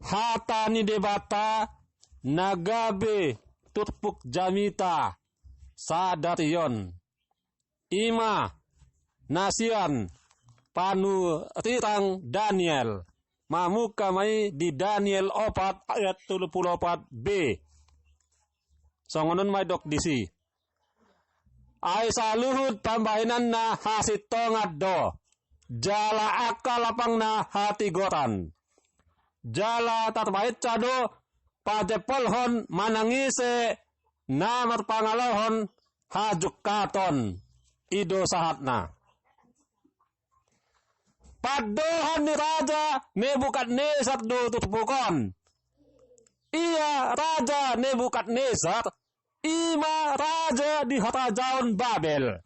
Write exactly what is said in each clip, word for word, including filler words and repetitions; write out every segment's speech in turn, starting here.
hata ni Debata na gabe turpuk jamita sadari on. I ma na sian panurirang Daniel. Mamungka ma i di Daniel opat ayat tolu pulu opat b. Songon on ma didok disi. Ai saluhut pambahenanna hasintongan do, jala angka lapangna hatigoran. Jala tarbahensa do pajempolhon manang ise na marpangalohon hajungkaton. I do sahatna. Pandohan ni Raja Nebukadnesar do turpuk on. Ia Raja Nebukadnesar, i ma raja di harajaon Babel,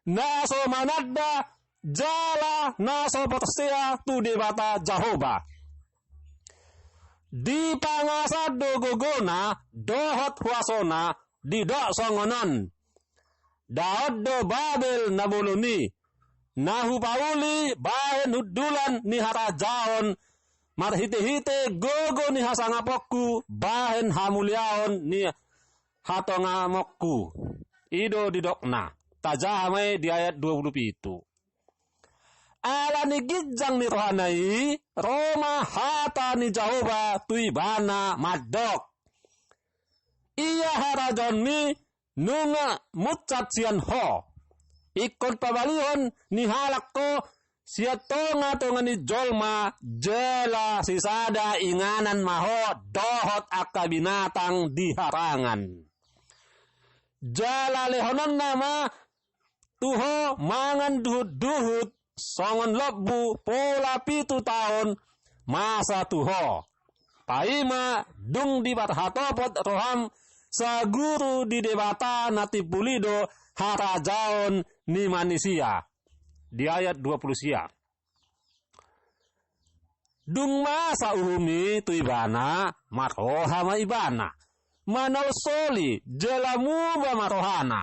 na so mananda jala na so porsea tu Debata Jahowa. Dipangasar do gogona dohot huasona, didok songon on. Dao do Babel na bolon i, na hupauli bahen hundulan ni harajaon, marhitehite gogo ni hasangaponku bahen hamuliaon ni hatongamonku. I do didokna. Tajaha ma i di ayat dua pulu pitu. Ala ni ginjang ni rohana i, ro ma hata ni Jahowa tu ibana mandok. Ia harajaonmi nunga munsat sian ho. Ingkon pabalihon ni halak ho sian tongatonga ni jolma, jala sisada inganan ma ho dohot angka binatang di harangan. Jala lehononna ma tu ho mangan duhutduhut songon lombu pola pitu taon masa tu ho. Paima dung diparhatopot roham saguru di Debata na timbul i do harajaon ni manisia. Di ayat dua pulu sia. Dung masa uhum i tu ibana, marroha ma ibana. Manaul soli, jala muba ma rohana.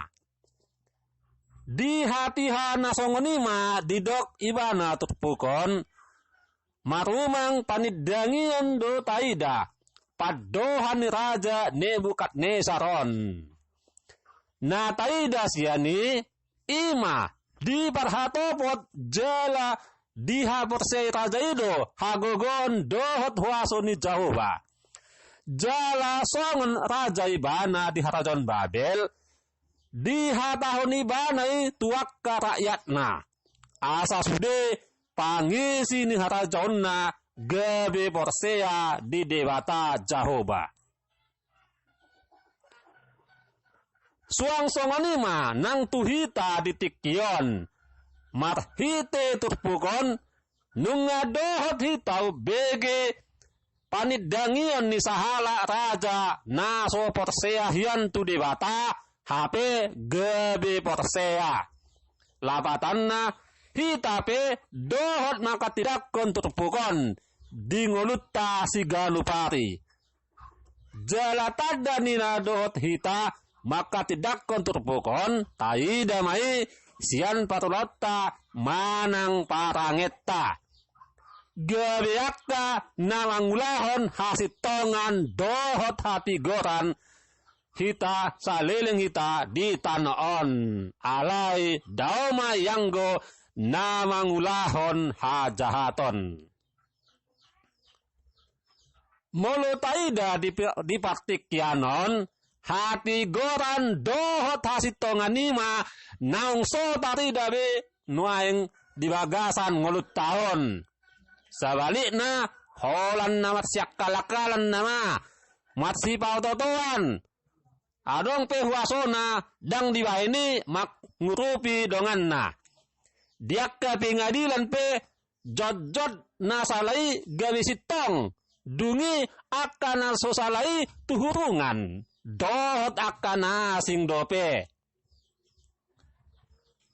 Di hatiha na songon i ma didok ibana turpuk on, marumang panindangion do taida, pandohan ni Raja Nebukadnesar on. Na taida sian i, i ma, diparhatopot jala dihaporseai raja i do hagogoon dohot huaso ni Jahowa. Jala songon raja ibana di harajaon Babel, dihatahon ibana i tu angka rakyatna, asa sude pangisi ni harajaonna gabe porsea di Debata Jahowa. Suang songon i ma nang tu hita di tingki on, marhite turpuk on, nunga dohot hita umbege panindangion ni sahalak raja na so porsea hian tu Debata, hape gabe porsea. Lapatanna, hita pe dohot mangkatindangkon turpuk on di ngolunta siganup ari. Jala tanda ni na dohot hita mangkatindangkon turpuk on, taida ma i sian parulaonta manang parangenta. Gabe angka na mangulahon hasintongan dohot hatigoran hita saleleng hita di tano on. Alai dao ma ianggo na mangulahon hajahaton. Molo taida di, di partingkian on, hatigoran dohot hasintongan i ma naung so tarida be nuaeng di bagasan ngolunta on. Sabalikna, holan na marsiakkalakalan nama, marsipaotootoan, adong pe huasona ndang dibahen i mangurupi donganna. Di angka pengadilan pe jotjot na sala i gabe sintong, dung i angka na so sala i tu hurungan dohot angka na asing dope.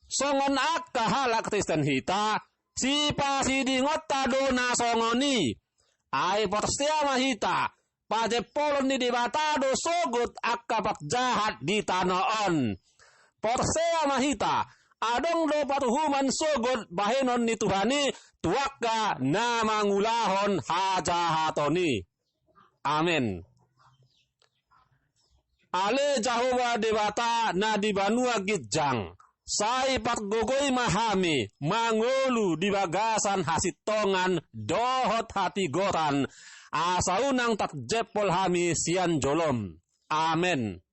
Songon angka halak Kristen hita, sipasidingonta do na songon i. Ai porsea ma hita, pajempolon ni Debata do sogot angka parjahat di tano on. Porsea ma hita, adong do paruhuman sogot bahenon ni Tuhan i tu angka na mangulahon hajahaton i. Amen. Ale Jahowa Debata na di banua ginjang, sai pargogoi ma hami mangolu di bagasan hasintongan dohot hatigoran, asa unang tarjempol hami sian jolom. Amen.